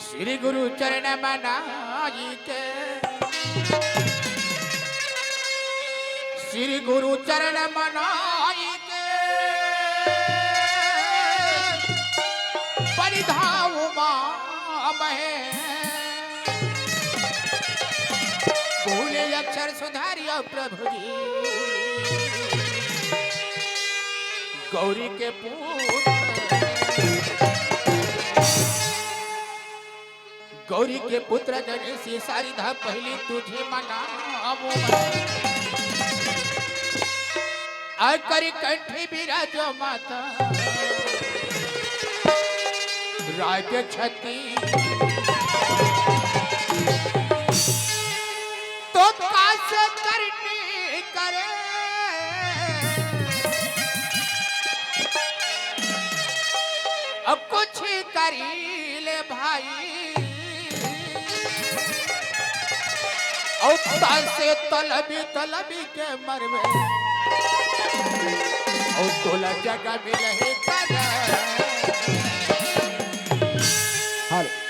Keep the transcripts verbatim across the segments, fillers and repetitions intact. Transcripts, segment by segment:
श्री गुरु चरण मनाई के, श्री गुरु चरण मनाई के, परिधाऊ माँ महे। भूले अक्षर सुधारियो प्रभु जी, गौरी के पुत्र, गौरी के पुत्र गणेश, ये सारिधा पहली तुझे मनावो। आय करी कंठी बिराजो माता, राज छती तो कास करनी करे। अब कुछ करी ले भाई, और तासे तलबी तलबी के मरवे, और तोला जगह मिलही करे। हेलो।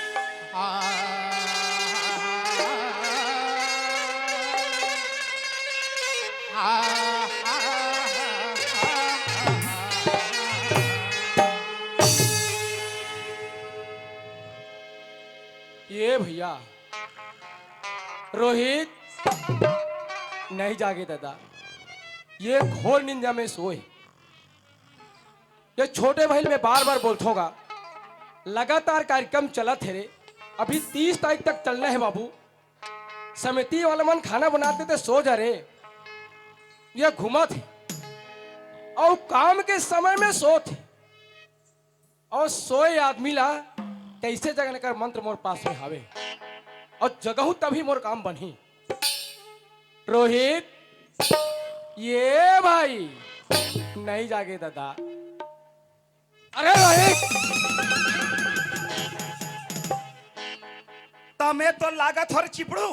ये भैया, रोहित नहीं जागे दादा, ये घोर निंदा में सोए। ये छोटे भाई मैं बार बार बोलथों गा, लगातार कार्यक्रम चलत हे रे। अभी तीस तारीख तक चलना हे बाबू। समिति वाला मन खाना बनात हे ते सो जा रे। ये घूमत हे अउ काम के समय में सोत हे। अउ सोए आदमी ला कइसे जगाना कर मंत्र मोर पास में हावे। अउ जगाहूं तभी मोर काम बनही। रोहित, ये भाई नहीं जागे दादा। अरे रोहित, तमे तो लागत हो रे चिपड़ू,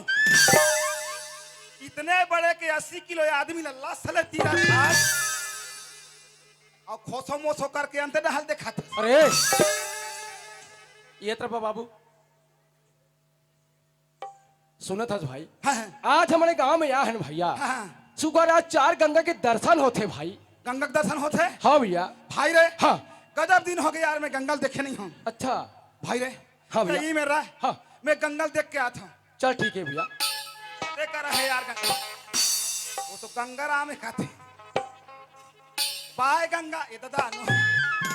इतने बड़े के अस्सी किलो आदमी ला लस ले तीरा खास अउ खोसो मोसो करके अंत डहल देखात। अरे ये तरफ बाबू, सुनत हस भाई? हाँ, हाँ। आज हमरे गांव में आए हन भैया। हाँ, हाँ। सुगर आज चार गंगा के दर्शन होथे भाई। गंगा के दर्शन होथे? हाँ भैया। भाई रे। हाँ। गजब दिन हो गए यार, मैं गंगा ल देखे नहीं हूँ। अच्छा। भाई रे। हाँ भैया। कहीं मेरा। हाँ। मैं गंगा ल देख के आत हंव। चल ठीक हे भइया। ते करा हे यार गंगा। वो तो गंगा राम हे कहथे। बाय गंगा, ए दादा, नो।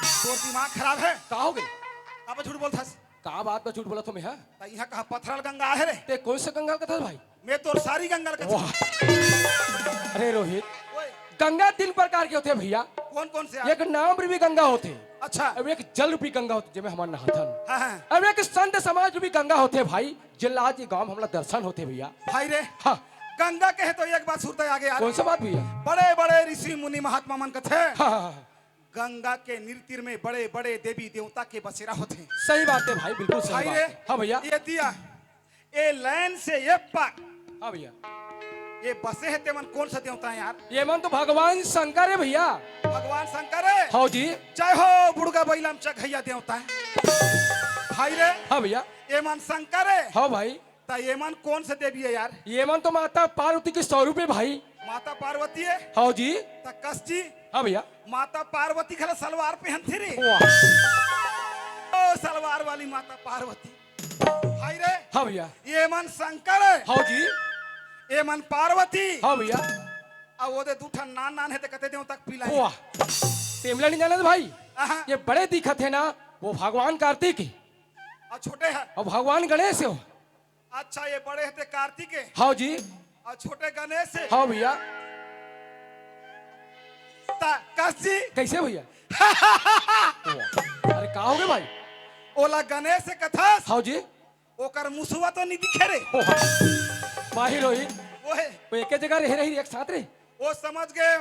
तोर दिमाग खराब हे। का हो गे? काबर झूठ बोलथस? का बात म झूठ बोलत हंव मैं, हां? त इहां कहां पथरा ल गंगा हे रे? ते कोन से गंगा ल कथस भाई? मैं तोर सारी गंगा ल कथंव। वाह। अरे रोहित, ओए। गंगा तीन प्रकार के होथे भइया। कोन कोन से? एक नाम रूपी गंगा होथे। अच्छा। अउ एक जल रूपी गंगा होथे, जेमे हमन नहाथन। हां, हां। अउ एक संत समाज रूपी गंगा होथे भाई, जेला आज ये गांव म हमला दर्शन होथे भइया। भाई रे, हां। गंगा कहे तो एक बात सुरता आगे यार। कोन सा बात भइया? बड़े-बड़े ऋषि मुनि महात्मा मन कथे, हां, हां, हां। गंगा के नृत्य में बड़े-बड़े देवी देवता के बसेरा होथे। सही बात हे भाई, बिल्कुल सही भाई बात रे, हे। हां भइया। ये दिया, ये लाइन से ये पार। हां भइया। ये बसे हे तेमन कोन सा देवता हे यार? ये मन तो भगवान शंकर हे भइया। भगवान शंकर हे? हां जी। जय हो बुढ़गा बइला म चघइया देवता। भाई रे। हां भइया। ये मन शंकर हे? हां भाई। त ये मन कोन से देवी हे यार? ये मन तो माता पार्वती के स्वरूप हे भाई। माता पार्वती हे? हां जी। त कस जी? हां भइया। माता पार्वती घला सलवार पहनथे रे। वाह। ओ सलवार वाली माता पार्वती। भाई रे। हां भइया। ये मन शंकर हे। हां जी। ये मन पार्वती। हां भइया। अउ वो दे दू ठन नान नान हे ते कथे देवता के पिला हे। वाह। तेमला नहीं जानत भाई। आहा। ये बड़े दिखत हे ना, वो भगवान कार्तिक हे। अउ छोटे हे? अउ भगवान गणेश हे वो। अच्छा, ये बड़े हे ते कार्तिक हे? हां जी। अउ छोटे गणेश हे? हां भइया। त कस जी? कइसे भइया? वाह। अरे का हो गे भाई? ओला गणेश कथस? हां जी। ओकर मुसवा तो नइ दिखे रे। वाह। भाई रोहित, ओए। वो एके जगह रहे रही एक साथ रे। वो समझ गे।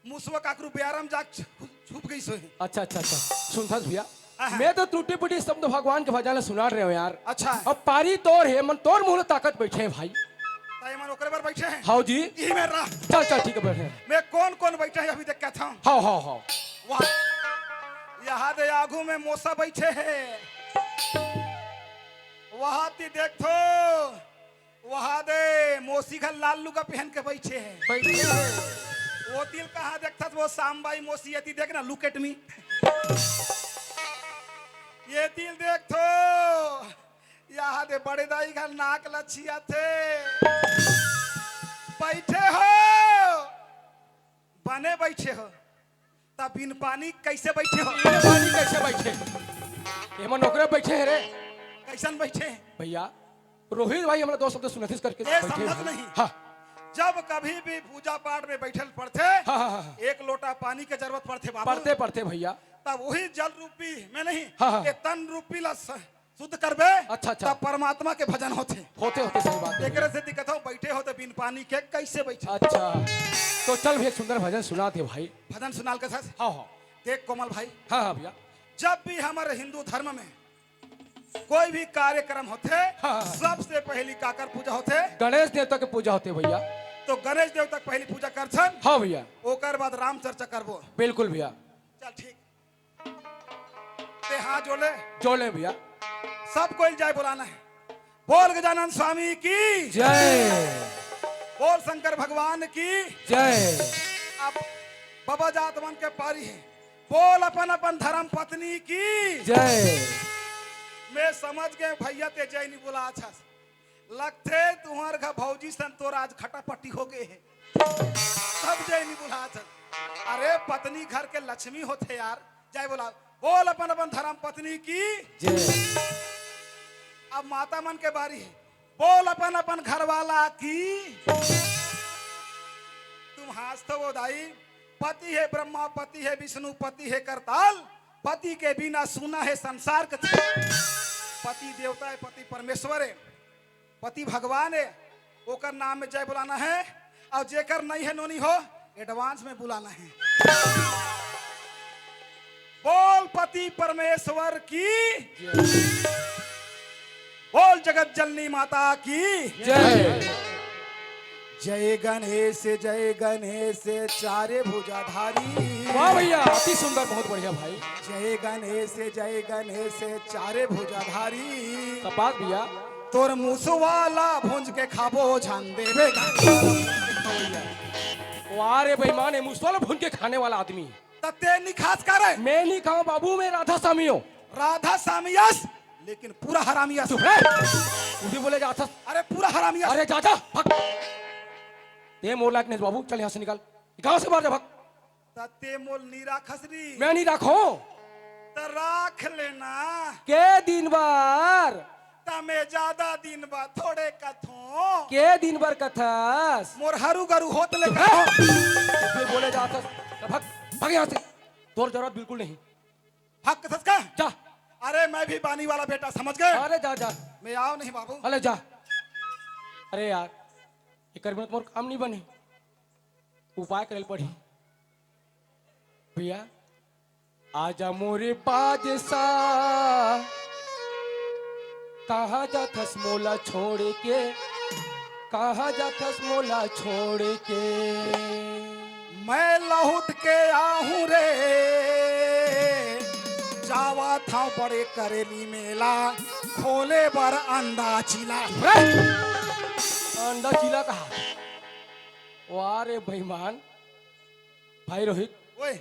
मुसवा काकरू बेयारा म जाके छु-, छुप गइस होही। अच्छा, अच्छा, अच्छा। सुनथस भइया? हाँ, हाँ। मैं तो टूटी फूटी शब्द भगवान के भजन ल सुनात रहेंव यार। अच्छा। अब पारी तोर हे, मन तोर मुंह ल ताकत बइठे हंव भाई। त ये मन ओकरे बर बइठे हंव? हां जी। इही मेर रह। चल, चल, ठीक हे, बइठे हंव। मैं कोन कोन बइठे हंव अभी देख के आथंव। हां, हां, हां। वाह। इहां दे आगू में मोसा बइठे हे। वहां ती देखथों। वहां दे, मोसी घला लाल लुगा पहन के बइठे हे। बइठे हे। वो ती ल कहां देखथस, वो सांबाई मोसी, ये ती देख ना, look at me। ये ती ल देख तो, इहां दे बड़े दाई घला नाक ल छियाथे। बइठे हो। बने बइठे हो, त बिन पानी कइसे बइठे हो? बिन पानी कइसे बइठे? एमा नोकरे बइठे हे रे। कइसन बइठे? भइया, रोहित भाई हमला दो शब्द सुनातिस करके ए, बइठे समझत हे। नहीं। हाँ। जब कभी भी पूजा पाठ में बइठे ल पड़थे, हाँ, हाँ, हाँ, हाँ। एक लोटा पानी के जरूरत पड़थे बाबू। पड़थे, पड़थे भइया। तब वही जल रूपी में नहीं, हाँ, हाँ। ए तन रूपी ला स-, शुद्ध करबे, अच्छा, अच्छा। तब परमात्मा के भजन होथे। होथे, होथे, सही बात हे। एकरे सेती कथंव, बइठे हो त बिन पानी के कइसे बइठे? अच्छा, तो चल भी एक सुंदर भजन सुना दे भाई। भजन सुनाल कथस? हाँ, हाँ। देख कोमल भाई, हाँ, हाँ भइया। जब भी हमर हिंदू धर्म में कोई भी कार्यक्रम होथे, हाँ, हाँ। सबसे पहिली काकर पूजा होथे? गणेश देवता के पूजा होथे भइया। तो गणेश देवता के पहिली पूजा करथन, हाँ भइया। ओकर बाद राम चर्चा करबो। बिल्कुल भइया। चल ठीक। ते हाथ जोड़ ले। जोड़ ले भइया। सब कोई ल जय बोलाना हे। बोल गजानन स्वामी की जय। बोल शंकर भगवान की जय। अब बबा जात मन के पारी हे। बोल अपन अपन धर्म पत्नी की जय। मैं समझ गेंव भइया ते जय नइ बोलाथस। लगथे तुंहर घर भौजी सन तोर आज खटापटी हो गे हे। तब जय नइ बोलाथस। अरे पत्नी घर के लक्ष्मी होथे यार। जय बोला। बोल अपन अपन धर्म पत्नी की जय। अब माता मन के बारी हे। बोल अपन अपन घरवाला की। तुम हाँसथो वो दाई। पति हे ब्रह्मा, पति हे विष्णु, पति हे करताल। पति के बिना सूना हे संसार कथे। पति देवता हे, पति परमेश्वर हे। पति भगवान हे, ओकर नाम में जय बोलाना हे, अउ जेकर नइ हे नोनी हो, advance में बोलाना हे। बोल पति परमेश्वर की, बोल जगत जननी माता की जय। जय गणेश, जय गणेश, चारे भुजाधारी। वाह भइया, अति सुंदर, बहुत बढ़िया भाई। जय गणेश, जय गणेश, चारे भुजाधारी। शाबाश भइया। तोर मुसवा ला भूंज के खाबो, झन देबे गा। वाह रे बेईमान, ए मुसवा ला भूंज के खाने वाला आदमी। त ते नइ खास का रे? मैं नइ खांव बाबू, मैं राधा स्वामी हंव। राधा स्वामी अस लेकिन पूरा हरामी अस। चुप रे। तू भी बोले जाथस। अरे पूरा हरामी अस। अरे जा, जा, भाग। ते मोर लायक नहीं बाबू, चल यहाँ से निकल। गाँव से बाहर जा, भाग। त ते मोल नी राखस री। मैं नहीं राखो। त राख लेना। के दिन बर? त मैं ज्यादा दिन बर थोड़े कथों। के दिन बर कथस? मोर हरू गरू होत ले चुप कथों। रे। तू भी बोले जाथस। भाग, भाग यहाँ से। तोर जरूरत बिल्कुल नहीं। भाग कथस का? जा। अरे मैं भी बानी वाला बेटा समझ गए। अरे जा, जा। मैं आओ नहीं बाबू। अरे जा। अरे यार, एकर बिना तो मोर काम नहीं बने। उपाय करे ल पड़ही। भैया, आजा मोरे बादशाह, कहाँ जाथस मोला छोड़ के, कहाँ जाथस मोला छोड़ के। मैं लहुट के आहूँ रे, जावत हँव बड़े करेली मेला, खोले बर अंडा चीला। अंडा चीला कहा? वाह रे बेईमान। भाई रोहित, ओए।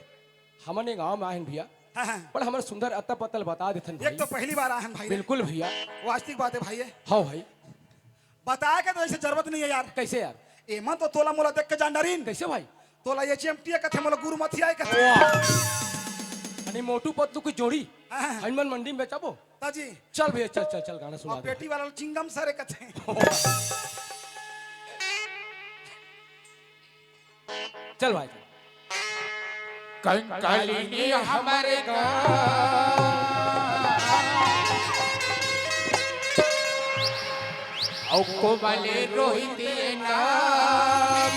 हमन ये गांव में आए हन भैया, हाँ, हाँ। पर हमर सुंदर अत्ता पत्ता ल बता देथन भाई। एक तो पहली बार आए हन भाई रे। बिल्कुल भैया। वास्तविक बात है भाई ये। हाँ भाई। बताए के तो ऐसे जरूरत नहीं है यार। कैसे यार? एमन तो तोला मोला देख के जान डरिन। कैसे भाई? तोला ये चिमटिया कथे, मोला गुरु मथिया कथे। वाह। अरे मोटू पतलू की जोड़ी। हाँ, हाँ। हनुमान मंडी में बेचाबो। ताजी। चल भैया, चल, चल, चल, गाना सुना अब दे। बेटी वाला चिंगम सरे कथे। चल भाई। कंकालिनी हमर गाँव, अउ कोमल रोहित नाम।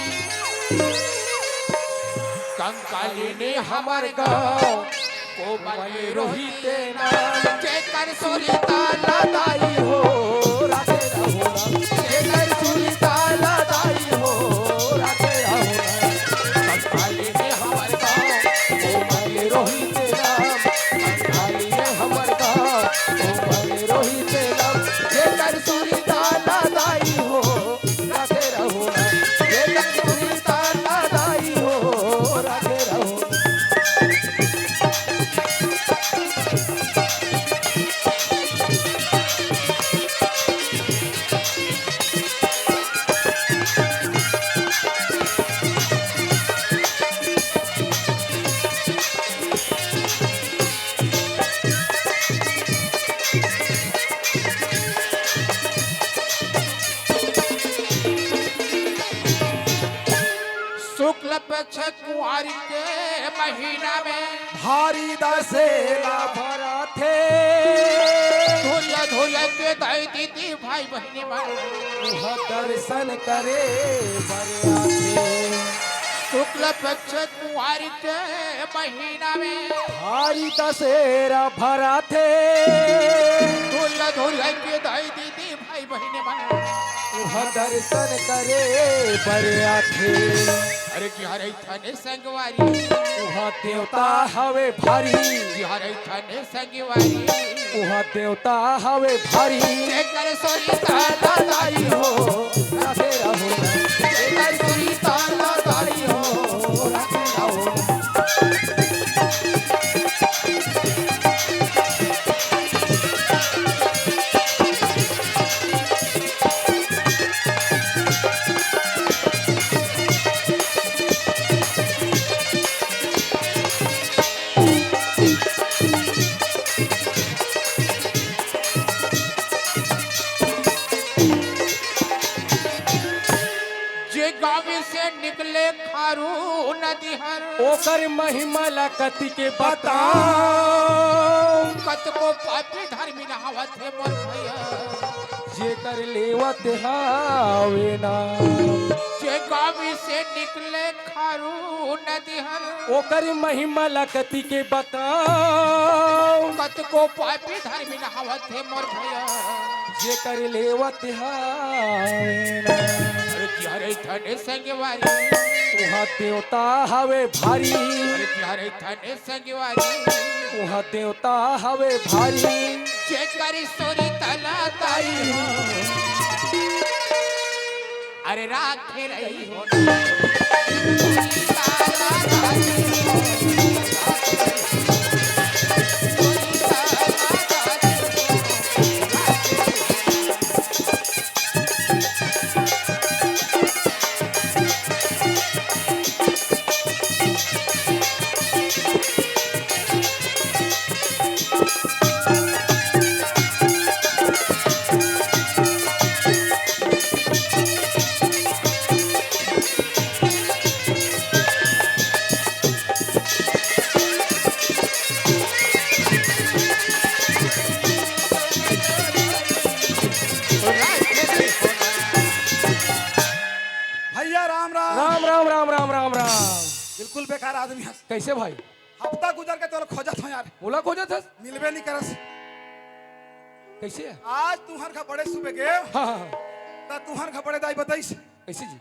कंकालिनी हमर गाँव, कोमल रोहित नाम। जेकर सुरता लदाई हो, राखे रहो ना। जेकर सुरता लदाई हो, राखे रहो ना। कंकालिनी हमर गाँव, कोमल रोहित नाम। कंकालिनी हमर गाँव, कोमल रोहित नाम। जेकर सुरता लदाई हो, राखे रहो ना। जेकर सुरता लदाई हो, राखे रहो ना। शुक्ल पक्ष कुंवारी के महीना में भारी दसेला भराथे। धुरिया धुरिया के दाई दीदी भाई बहिनी मन उहाँ दर्शन करे बर आथे। शुक्ल पक्ष कुंवारी के महीना में भारी दसेरा भराथे। धुरिया धुरिया के दाई दीदी भाई बहिनी मन उहाँ दर्शन करे बर आथे। अरे कि हरे थने संगवारी। उहाँ देवता हवे भारी। कि हरे थने संगवारी। उहाँ देवता हवे भारी। जेकर सुरता लदाई हो, राखे रहो। जेकर सुरता लदाई हो, राखे रहो। जे गाँव से निकले खारू नदी हर। ओकर महिमा ला कति के बताओ। कतको पापी धर्मी नहावत हे मोर भैया। जेकर लेवत हावे ना। जे गाँव से निकले खारू नदी हर। ओकर महिमा ला कति के बताओ। कतको पापी धर्मी नहावत हे मोर भैया। जेकर लेवत हावे ना। अरे कि हरे थने संगवारी। उहाँ देवता हवे भारी। अरे कि हरे थने संगवारी। उहाँ देवता हवे भारी। जेकर सुरता लदाई हो। अरे राखे रही हो। सुरता लदाई हो। सुरता लदाई हो। राम, राम, राम, राम, राम, राम। बिल्कुल बेकार आदमी हस। कैसे भाई? हफ्ता गुजर के तोला खोजत हंव यार। मोला खोजत हस? मिलबे नहीं करस। कैसे? आज तुंहर घर बड़े सुबे गे। हाँ, हाँ, हाँ। त तुंहर घर बड़े दाई बताइस। कैसे जी?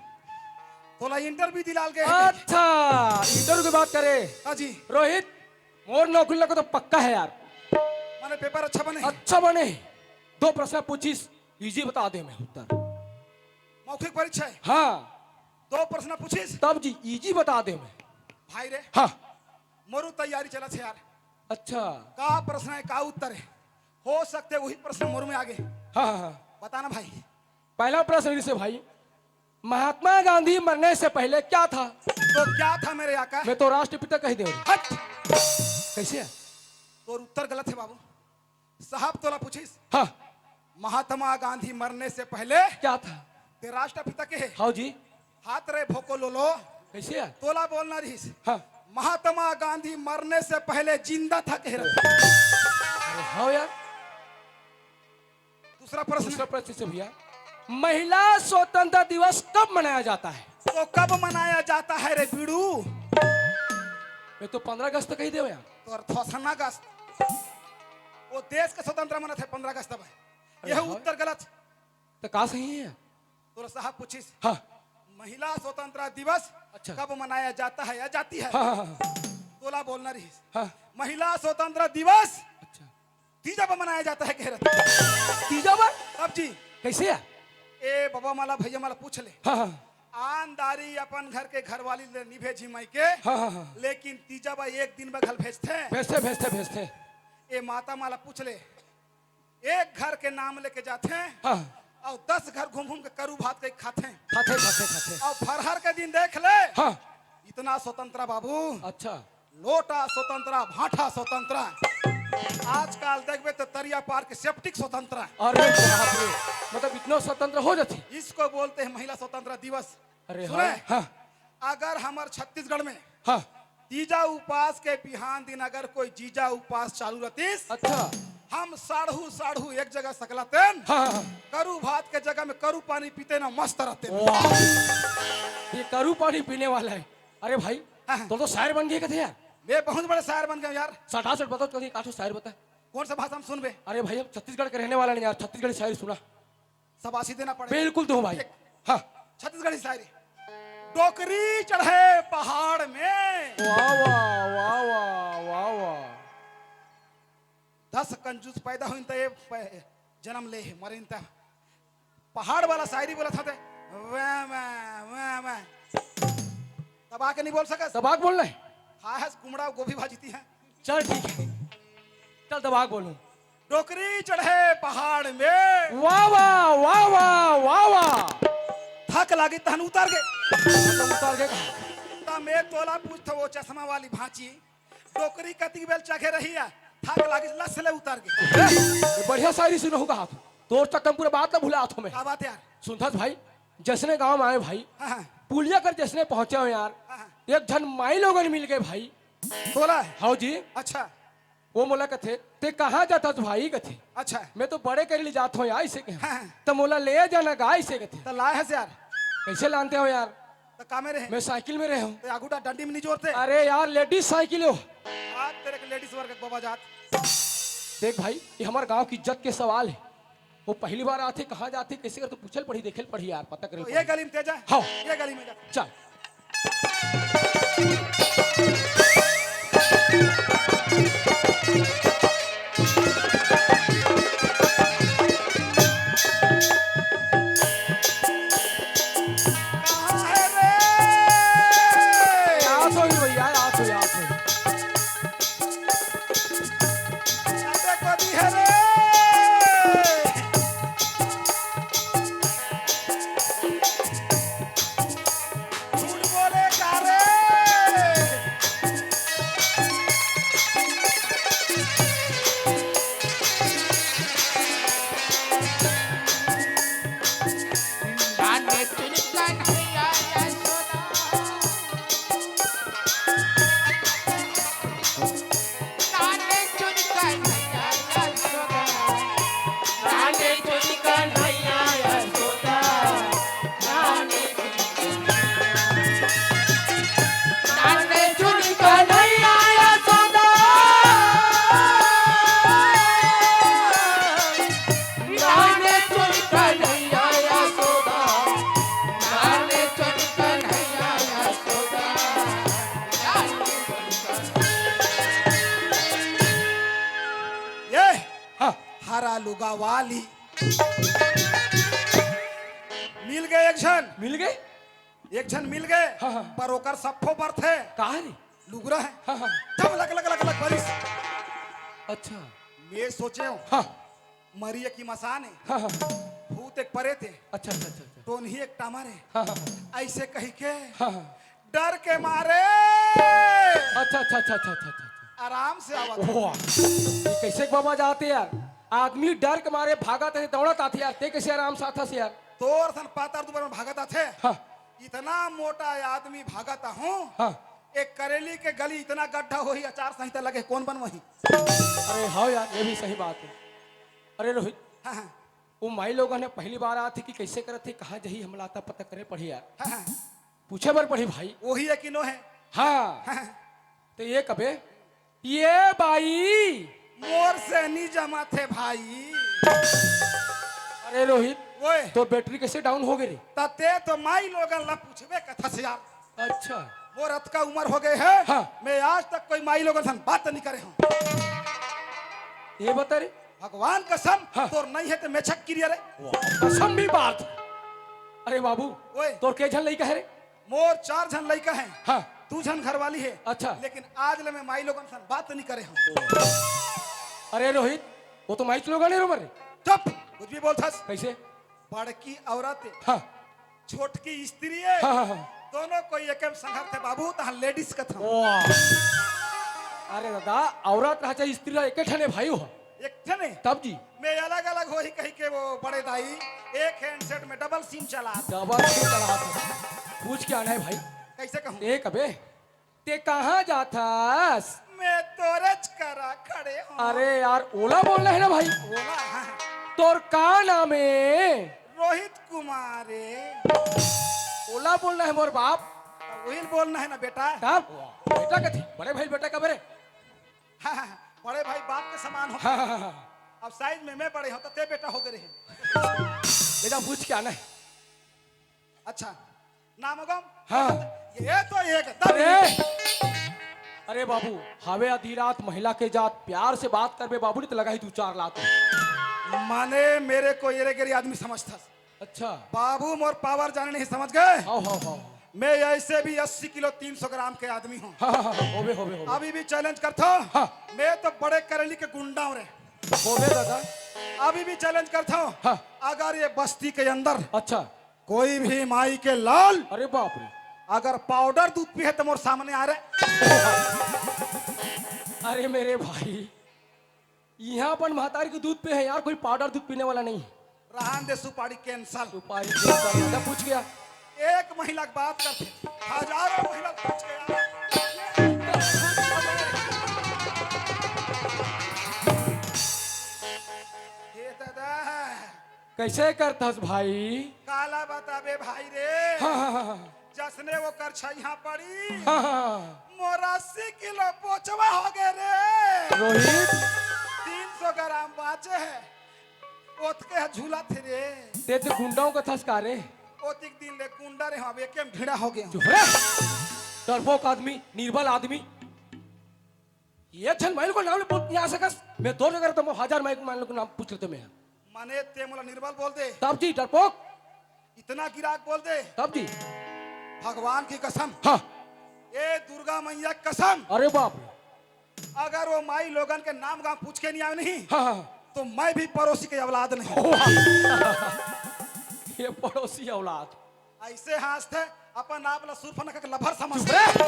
तोला interview दिलाल गे। अच्छा, interview के बात करे। हाँ जी। रोहित, मोर नौकरी लगे तो पक्का है यार। माने paper अच्छा बने? अच्छा बने। दो प्रश्न पूछिस, easy बता देंव मैं उत्तर। मौखिक परीक्षा है? हाँ। दो प्रश्न पूछिस? तब जी, easy बता देंव मैं। भाई रे। हाँ। मोरो तैयारी चलत हे यार। अच्छा। का प्रश्न है, का उत्तर है? हो सकथे वही प्रश्न मोर में आगे। हाँ, हाँ, हाँ। बता ना भाई। पहला प्रश्न इसे भाई, महात्मा गांधी मरने से पहले क्या था? तो क्या था मेरे आका? मैं तो राष्ट्रपिता कहि देंव। हट। कैसे है? तोर उत्तर गलत है बाबू। साहब तोला पूछिस। हाँ। महात्मा गांधी मरने से पहले क्या था? ते राष्ट्रपिता कहे। हाँ जी। हाथ रे भोको लोलो। कैसे है? तोला बोलना रहिस। हाँ। महात्मा गांधी मरने से पहले जिंदा था कहे रहिस। अरे हाँ यार। दूसरा प्रश्न। दूसरा प्रश्न से भैया, महिला स्वतंत्रता दिवस कब मनाया जाता है? तो कब मनाया जाता है रे बीड़ू? मैं तो पन्द्रह अगस्त कहि देंव यार। तो अर्थोसना अगस्त। वो देश के स्वतंत्रता मनाथे पन्द्रह अगस्त में। अरे यह हाँ। उत्तर गलत। तो का सही है? तोर साहब पूछिस। हाँ। महिला स्वतंत्रता दिवस अच्छा। कब मनाया जाता है या जाती है? हाँ, हाँ, हाँ। तोला बोलना रहिस। हाँ। महिला स्वतंत्रता दिवस अच्छा। तीजा बर मनाया जाता है कहे रहिस। तीजा बर? तब जी। कैसे है? ए बाबा मन ला भैया मन ला पूछ ले। हाँ, हाँ। आन दारी अपन घर के घरवाली ले नी भेजी मायके। हाँ, हाँ, हाँ। लेकिन तीजा बर एक दिन बर घल भेजथे। भेजथे, भेजथे, भेजथे। ए माता मन ला पूछ ले। एक घर के नाम लेके जाथे। हाँ। अउ दस घर घूम घूम के करू भात कहि खाथे। खाथे, खाथे, खाथे। अउ फरहर के दिन देख ले। हाँ। इतना स्वतंत्रता बाबू। अच्छा। लोटा स्वतंत्रता, भांठा स्वतंत्रता। आजकल देखबे तो तरिया पार के septic स्वतंत्रता। अरे बाप रे, मतलब इतना स्वतंत्रता हो जाथे? इसको बोलते हैं महिला स्वतंत्रता दिवस। अरे सुने? हाँ, हाँ। अगर हमर छत्तीसगढ़ में हाँ। तीजा उपास के बिहान दिन अगर कोई जीजा उपास चालू रहतिस, अच्छा। हम साढ़ू साढ़ू एक जगह सकलातेन, हाँ, हाँ, हाँ। करू भात के जगह में करू पानी पीतेन, मस्त रहतेन। वाह। ये करू पानी पीने वाला है। अरे भाई, हाँ, हाँ। तैं तो शायर बन गे कथे यार। मैं बहुत बड़े शायर बन गया यार। सटासट बता, कभी एक आध शायरी बता। कौन सा भाषा में सुनबे? अरे भाई, हम छत्तीसगढ़ के रहने वाला नहीं यार, छत्तीसगढ़ी शायरी सुना। शाबाशी देना पड़ेगा। बिल्कुल दूं भाई। देख, हाँ। छत्तीसगढ़ी शायरी। डोकरी चढ़े पहाड़ में। वाह, वाह, वाह, वाह, वाह, वाह। दस कंजूस पैदा होइन त ये प-, जन्म ले हे, मरिन त पहाड़ वाला शायरी बोलत हते। वाह, वाह, वाह, वाह। दबा के नहीं बोल सकस? दबा के बोलना है। हाँ, है, कुमड़ा गोभी भाजी थी है। चल ठीक है, चल दबा के बोलूं। डोकरी चढ़े पहाड़ में। वाह, वाह, वाह, वाह, वाह, वाह। थक लागी तहन उतर गे। मतलब उतर गे। त मैं तोला पूछथंव, वो चश्मा वाली भांची, डोकरी कतिक बेर चघे रही है, थक लागी लस ले उतर गे। ए, ये बढ़िया शायरी सुनहूं कहाथंव। तोर चक्कर में पूरा बात ला भुलाथंव मैं। का बात यार? सुनथस भाई, जइसने गांव में आएंव भाई, हाँ, हाँ। पुलिया कर जइसने पहुंचेंव यार, हाँ, हाँ। एक झन माईलोगन मिल गे भाई। तोला? हव जी। अच्छा। वो मोला कथे, "तैं कहाँ जाथस भाई?" कथे। अच्छा। "मैं तो बड़े करी ले जाथंव यार," अइसे कहे। हाँ, हाँ। "त मोला ले जाना गा," अइसे कथे। त लाय हस यार? कैसे लानते हो यार? त का में रहे? मैं साइकिल में रहे हूँ। त आगू डा-, डंडी में नहीं जोरते? अरे यार, ladies साइकिल हो। आज तेरे के ladies वर्ग के बाबा जात। देख भाई, ये हमर गांव के इज्जत के सवाल हे। वो पहली बार आथे, कहाँ जाथे, कैसे करथे, पूछे ल पड़ही, देखे ल पड़ही यार, पता करे ल तो ये पड़ही। गली में तेजा? हाँ। ये गली में जा। चल। कहाँ है रे? आत होही भैया, आत होही, आत होही। अबे कभी है रे? झूठ बोले का रे? बवाली। मिल गए एक झन। मिल गए? एक झन मिल गए। हाँ, हाँ। पर ओकर सप्पो बरथे। का रे? लुगरा है। हाँ, हाँ। तब लग, लग, लग, लग बरिस। अच्छा। मैं सोचे हूँ, हाँ। मरी एक मसान है। हाँ, हाँ। भूत एक परेत है। अच्छा, अच्छा, अच्छा, अच्छा। टोनही एक टामर है। हाँ, हाँ, हाँ। ऐसे कही के हाँ, हाँ। डर के मारे अच्छा, अच्छा, अच्छा, अच्छा, अच्छा, अच्छा। आराम से आवत है। ओह, ये कैसे बाबा जाते यार? आदमी डर के मारे भागत है, दौड़त आथे यार, ते कैसे आराम से आथस यार? तोर सन पातर दुबर में भागत आथे। हाँ। इतना मोटा आदमी भागत आहूँ। हाँ। एक करेली के गली इतना गड्ढा होही, आचार संहिता लगे, कौन बनवाही? अरे हाँ यार, ये भी सही बात है। अरे रोहित, हाँ, हाँ। वो माई लोगन हे पहली बार आथे कि कैसे करत हे, कहाँ जही, हमला आता पता करे पड़ही यार। हाँ, हाँ। पूछे बर पड़ही भाई। वही है कि नो है? हाँ। हाँ, हाँ। तो ये कबे, ये बाई। मोर से नहीं जमा थे भाई। अरे रोहित, ओए। तो बैटरी कैसे डाउन हो गई रे? तते तो माई लोगन ला पूछबे कथस यार। अच्छा। मोर अतका उम्र हो गए है, हाँ। मैं आज तक कोई माई लोगन सन बात नहीं करे हूँ। ये बता रे। भगवान कसम, हाँ। तोर नहीं है तो मैं छक गिरिया रे। वाह, कसम भी बात। अरे बाबू, ओए। तोर के झन लइका है रे? मोर चार झन लइका हैं। हाँ। दू झन घरवाली है। अच्छा। लेकिन आज ले मैं माई लोगन सन बात नहीं करे हूँ। अरे रोहित, वो तो माई लोगन है रे मरे। चुप, कुछ भी बोलथस। कैसे? बड़की औरत है। हाँ। छोटकी स्त्री है। हाँ, हाँ, हाँ। दोनों कोई एक संघर थे बाबू, तहाँ लेडीज कथन। वाह। अरे दादा, औरत रहा चाहे स्त्री रहा, एक ठने भाई हो। एक ठने? तब जी। मैं अलग-अलग होही कही के वो बड़े दाई, एक हैंडसेट में डबल सिम चला। डबल सिम चला। पूछ के आना है भाई। कैसे कहूँ? एक अबे। ते कहाँ जाथस? मैं तोरेच करा खड़े हूँ। अरे यार, ओला बोलना है ना भाई। ओला, हाँ। तोर का नाम है? रोहित कुमार है। ओला बोलना है मोर बाप। वही बोलना है ना बेटा। तब? बेटा कथी? बड़े भाई बेटा कब रे? हाँ, हाँ, हाँ। बड़े भाई बाप के समान हो। हाँ, हाँ, हाँ, हाँ। अब साइज में मैं बड़े हूँ तो ते बेटा हो गए रहे। बेटा पूछ के आना है। अच्छा, नाम गम? हाँ। ये तो एकदम अरे! अरे बाबू, हवे आधी रात महिला के जात, प्यार से बात करबे बाबू, नहीं तो लगाही दू चार लात। माने मेरे को एरे गेरी आदमी समझथस। अच्छा। बाबू मोर पावर जाने नहीं समझ गए? हाव, हाव, हाव। मैं ऐसे भी अस्सी किलो तीन सौ ग्राम के आदमी हूँ। हाँ, हाँ, हाँ, होबे, होबे, होबे। अभी भी चैलेंज करता हूँ। हाँ। मैं तो बड़े करली के गुंडा हूँ रे। होबे दादा। अभी भी चैलेंज करता हूँ। हाँ। अगर ये बस्ती के अंदर अच्छा। कोई भी माई के लाल अरे बाप रे। अगर पाउडर दूध पी है तो मोर सामने आ रे। अरे मेरे भाई, यहाँ अपन महतारी के दूध पे है यार, कोई पाउडर दूध पीने वाला नहीं। रहन दे, सुपारी कैंसर। सुपारी कैंसर, मैं पूछ गया। एक महिला के बात करते, हजारों महिला पूछ गया। हे दादा, कैसे करथस भाई? काला बताबे भाई रे। हाँ, हाँ, हाँ, हाँ। जसने वो कर छैया पड़ी। हाँ, हाँ, हाँ। मोर अस्सी किलो पोचवा हो गए रे। रोहित। तीन सौ ग्राम बाचे है। ओतके ह झूला थे रे। ते तो गुंडाओं का थस का रे। ओतिक दिन ले गुंडा रे, हम एके में भिड़ा हो गए। चुप रे। डरपोक आदमी, निर्बल आदमी। ये झन माइल को नाम ले बोल नहीं आ सकस। मैं दो जगह रहता हूँ, हजार माइल को नाम पूछ लेते मैं। माने ते मोला निर्बल बोल दे। तब जी डरपोक। इतना गिराक बोल दे। तब जी। भगवान की कसम। हाँ। ए दुर्गा मैया कसम। अरे बाप रे। अगर वो माई लोगन के नाम गांव पूछ के नहीं आवे नहीं, हाँ, हाँ। तो मैं भी पड़ोसी के औलाद नहीं। वाह। ये पड़ोसी औलाद। ऐसे हंसते, अपन आप ला सुरफनका के लभर समझते। चुप रे।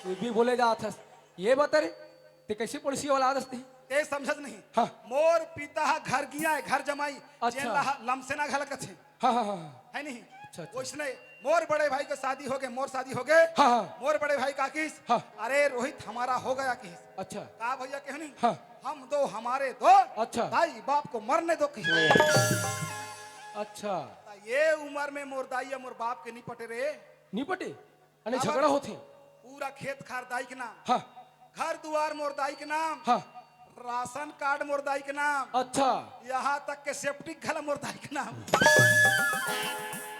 तू भी बोले जात हस। ये बता रे, ते कैसे पड़ोसी औलाद हस ते? ते समझत नहीं। हाँ। मोर पिता हा घर गिया है, घर जमाई, अच्छा। जेन ला लमसेना घला कथे। हाँ, हाँ, हाँ, हाँ। है नहीं? अच्छा, अच्छा। उसने मोर बड़े भाई के शादी हो गए, मोर शादी हो गए। हाँ, हाँ। मोर बड़े भाई का किस? हाँ। अरे रोहित हमारा हो गया किस? अच्छा। का भैया कहनी? हाँ। हम दो हमारे दो। अच्छा। दाई बाप को मरने दो किस? अच्छा। त ये उम्र में मोर दाई या मोर बाप के नहीं पटे रे। नहीं पटे? अने अब झगड़ा होथे? पूरा खेत खार दाई के नाम। हाँ। घर दुआर मोर दाई के नाम। हाँ। राशन कार्ड मोर दाई के नाम। अच्छा। यहाँ तक के सेप्टिक घला मोर दाई के नाम।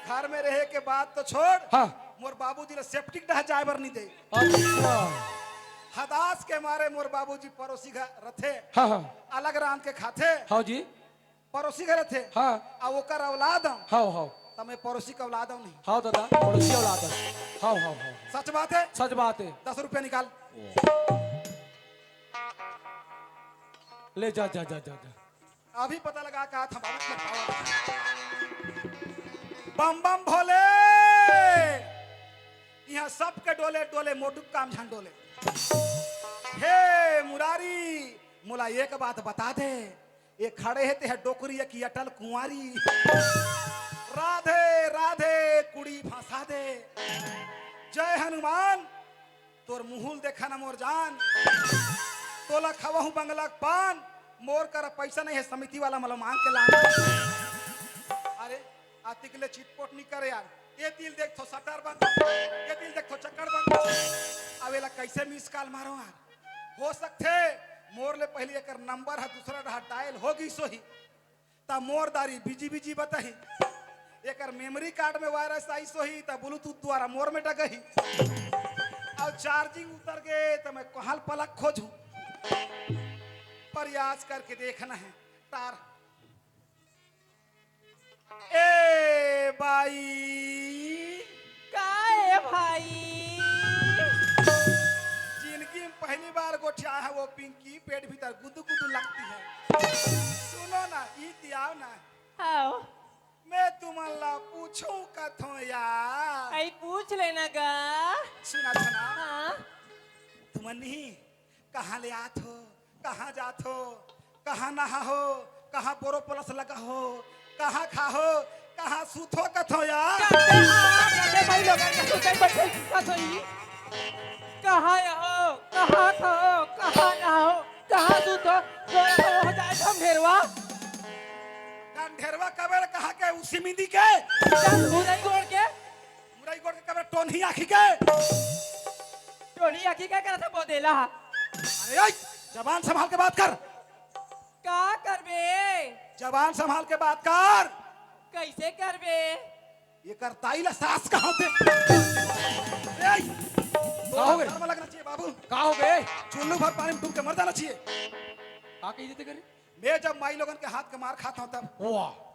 घर में रहे के बाद तो छोड़, हाँ। मोर बाबूजी ला सेप्टिक डहा जाए बर नहीं दे। अच्छा। हदास के मारे मोर बाबूजी पड़ोसी घर रथे। हाँ, हाँ। अलग रांध के खाथे। हाँ जी। पड़ोसी घर थे। हाँ। आ ओकर औलाद हूँ। हाँ, हाँ। त मैं पड़ोसी के औलाद हूँ नहीं। हाँ दादा, पड़ोसी औलाद है। हाँ, हाँ, हाँ। सच बात है? सच बात है। दस रुपया निकाल। ले जा, जा, जा, जा, जा। अभी पता लगा का था बाबू, मैं पावर। बम बम भोले, यहाँ सबके डोले डोले, मोटू काम झन डोले। हे मुरारी, मोला एक बात बता दे, ये खड़े हे ते ह डोकरी की अटल कुंवारी। राधे राधे कुड़ी फंसा दे। जय हनुमान। तोर मुहुल देखा न मोर जान, तोला खवाहूं बंगला के पान, मोर करा पैसा नहीं है, समिति वाला मला मांग के लान। अरे, अतिक ले चिटपोट नहीं करे यार, ये तिल देख थो शटर बंद, ये तिल देख थो चक्कर बंद। अब एला कैसे मिस कॉल मारो यार? हो सकथे मोर ले पहले एकर नंबर ह दूसरा डहा डायल हो गई सोही, त मोर दारी बिजी बिजी बताही। एकर मेमोरी कार्ड में वायरस आइस होही, त ब्लूटूथ द्वारा मोर में डगही। अउ चार्जिंग उतर गे, त मैं कोहाल पलक खोजूं। प्रयास करके देखना है। तार ए बाई। का ए भाई? जिंदगी में पहली बार गोठिया है वो पिंकी, पेट भीतर गुदु गुदु लगती है। सुनो ना, ई तियाव ना। हाव। मैं तुमन ला पूछूं कथों यार। आई पूछ लेना गा। सुना था ना? हाँ। तुमन नहीं कहाँ ले आत हो, कहाँ जात हो, कहाँ नहा हो, कहाँ बोरो प्लस लगा हो, कहाँ खा हो, कहाँ सूत हो कथो यार। कहाँ भाई लोगन के सुतई बइठई दिखत होई? कहाँ हो, कहाँ खा हो, कहाँ नहा हो, कहाँ सूत हो, तो हो जाए हम ढेरवा। ढेरवा कबे कहाँ के उसी मिंदी के? चल, भुरई गोड़ के। मुरई गोड़ के कबे टोनही आँखी के। टोनही आँखी के करत है बोदेला? अरे ओए, जबान संभाल के बात कर। का करबे? जबान संभाल के बात कर। कैसे करबे? ये करताई ला सास कहाँ होते? ए, का हो गए? शर्म लगना चाहिए बाबू। का हो गए? चुल्लू भर पानी में डूब के मर जाना चाहिए। का कही देते करे? मैं जब माई लोगन के हाथ के मार खाता हूँ तब। वाह।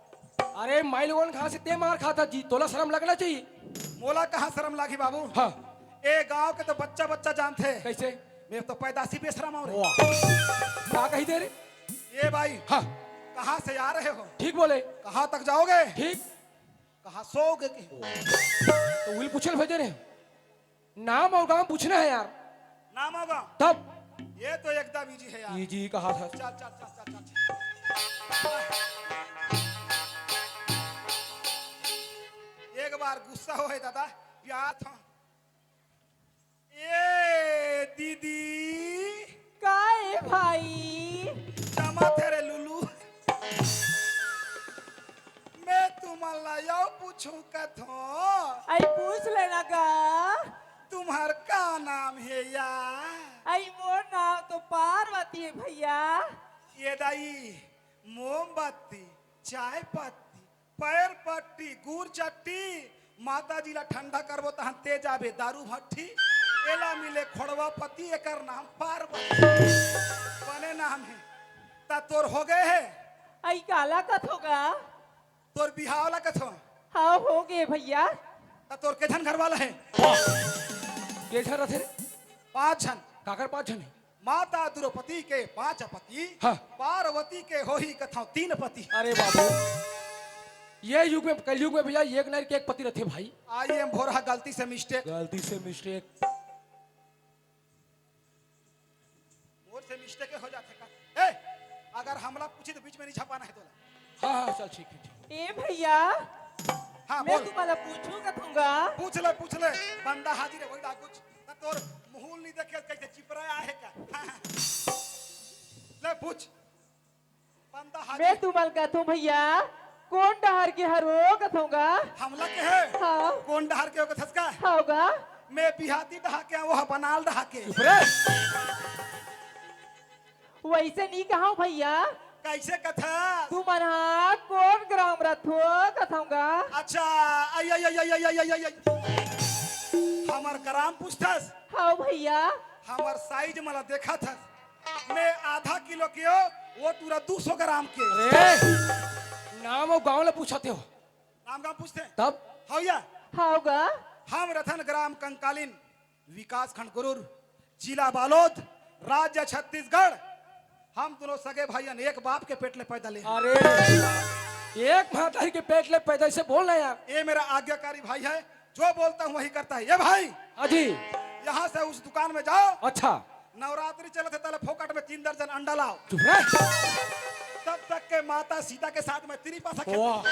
अरे माई लोगन के हाथ से ते मार खाता जी, तोला शर्म लगना चाहिए। मोला कहाँ शर्म लागी बाबू? हाँ। ए गांव के तो बच्चा बच्चा जानथे। कैसे? मैं तो पैदाशी बेशरम हूँ रे। वाह। का कही दे रे? ए भाई। हाँ। कहाँ से आ रहे हो? ठीक बोले। कहाँ तक जाओगे? ठीक। कहाँ सोओगे के? तो उही पूछल भेजे रहे। नाम और गांव पूछना है यार। नाम और गांव? तब? ये तो एकदम इजी है यार। इजी कहा था। चल, चल, चल, चल, चल, चल। एक बार गुस्सा होए दादा, प्यार था। ए दीदी। का ए भाई? जमा थे रे लुलू। मैं तुमन ला यव पूछूं कथों। आई पूछ लेना गा। तुम्हार का नाम हे या? आई मोर नाम तो पार्वती हे भैया। ए दाई, मोमबत्ती, चाय पत्ती, पैर पट्टी, गुर चट्टी, माता जी ला ठंडा करबो तहन ते जाबे दारू भट्टी। एला मिले खोड़वा पति, एकर नाम पार्वती। बने नाम हे। त तोर हो गए हे? आई काला कथों गा? तोर बिहाव ला कथों? हाँ, हो गए भैया। त तोर के झन घर वाला हे? के झन रथे रे? पाँच झन। काकर पाँच झन हे? माता द्रौपदी के पाँच पति, हाँ। पार्वती के होही कथों तीन पति। अरे बाबू, ये युग में, कलयुग में भैया, एक नारी के एक पति रथे भाई। आई एम भोरहा, गलती से मिस्टेक। गलती से मिस्टेक। मोर से मिस्टेक हो जाथे का? ए, अगर हमला पूछी तो बीच में नहीं झपाना हे तोला। हाँ, हाँ, चल ठीक हे, ठीक। ए भैया, हाँ, मैं बोल। तुम्हाला पूछूं कथों गा? पूछ ले, पूछ ले। बंदा हाजिर हे, वही डाकुच। ना तोर मुहुल नहीं देखे, कैसे चिपरा आहे का? हाँ, हाँ। ले पूछ। बंदा हाजिर। मैं तुम्हाला कथों भैया, कोन डहर के हरो कथों गा? हमला के हे? हाँ। कोन डहर के हो कथस का? हाँ गा। मैं बिहाती डहा के, वो बनाल डहा के। चुप रे। वैसे नहीं कहा भैया। कैसे कथा? तुमन हा कोन ग्राम रथो कथों गा? अच्छा, आई, आई, आई, आई, आई, आई, आई, आई, आई। हमर ग्राम पूछथस? हाँ भैया। हमर साइज मला देखा था। मैं आधा किलो के हो, वो टूरा दू सौ ग्राम के। अरे, नाम अउ गांव ले पूछत हो। नाम गांव पूछते हैं। तब? हव या? हव गा। हम रतन ग्राम कंकालीन, विकास खंड गुरूर, जिला बालोद, राज्य छत्तीसगढ़। हम दोनों सगे भाईयन एक बाप के पेट ले पैदा ले। अरे, एक माता के पेट ले पैदा, इसे बोलना यार। ये मेरा आज्ञाकारी भाई है, जो बोलता हूँ वही करता है। ये भाई, हाँ जी। यहाँ से उस दुकान में जाओ। अच्छा। नवरात्रि चलत हे, तले फोकट में तीन दर्जन अंडा लाओ। चुप रह। तब तक के माता सीता के साथ में तिरी पा सके। वाह।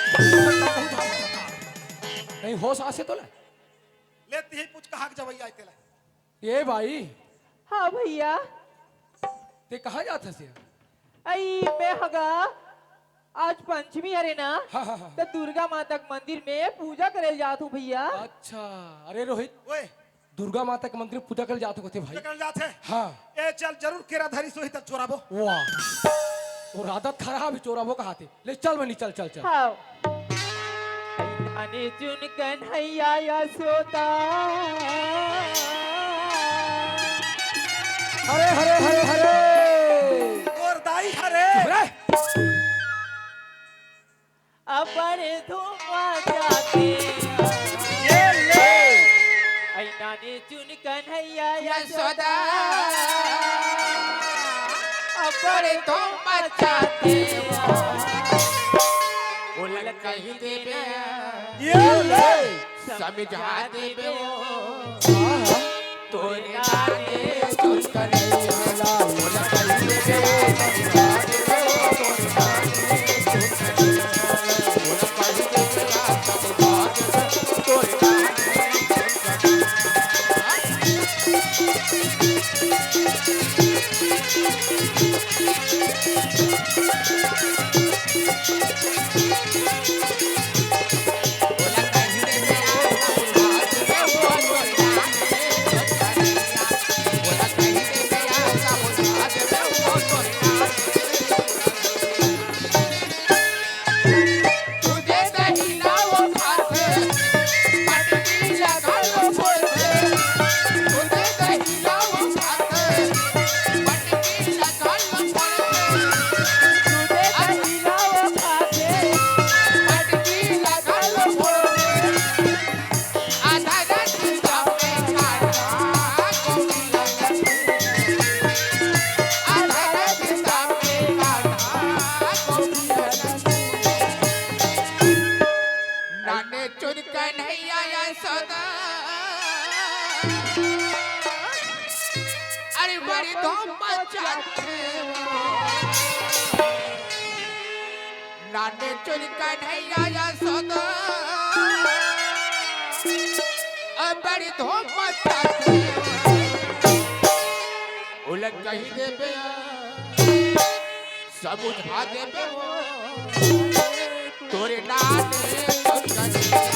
कहीं होश आसे तो ले। ले तिही पूछ कहाँ के जवैया आए तेला। ए भाई। हाँ भैया। ते कहाँ जात हस यार? अई, मैं हगा, आज पंचमी हरे ना, हाँ, हाँ, हाँ। त दुर्गा माता के मंदिर में पूजा करे ल जात हूँ भैया। अच्छा, अरे रोहित, ओए। दुर्गा माता के मंदिर में पूजा करे ल जात हो कथे भाई? पूजा करे ल जात हे? हाँ। ए चल, जरूर केरा धरी सोही त चोराबो। वाह, वो आदत खराब हे, चोराबो कहाथे। ले चल बनी, चल, चल, चल। हाँ। अने चुन कन्हैया यशोदा। हरे, हरे, हरे, हरे। तोर दाई हरे। चुप रे। अब्बड़ धूम मचाथे। ये ले। अई नाने चुन कन्हैया यशोदा। अब्बड़ धूम मचाथे। ओला कहि देबे। ये ले। समझा देबे। हाँ, हाँ। तोरे नाने चुन कन्हैया। ओला कहि देबे। नाने चुन कन्हैया यशोदा। अरे बड़ी धूम मचाथे। नाने चुन कन्हैया यशोदा। अरे बड़ी धूम मचाथे। ओला कहि देबे। समझा देबे हो, तोरे नाने चुन कन्हैया।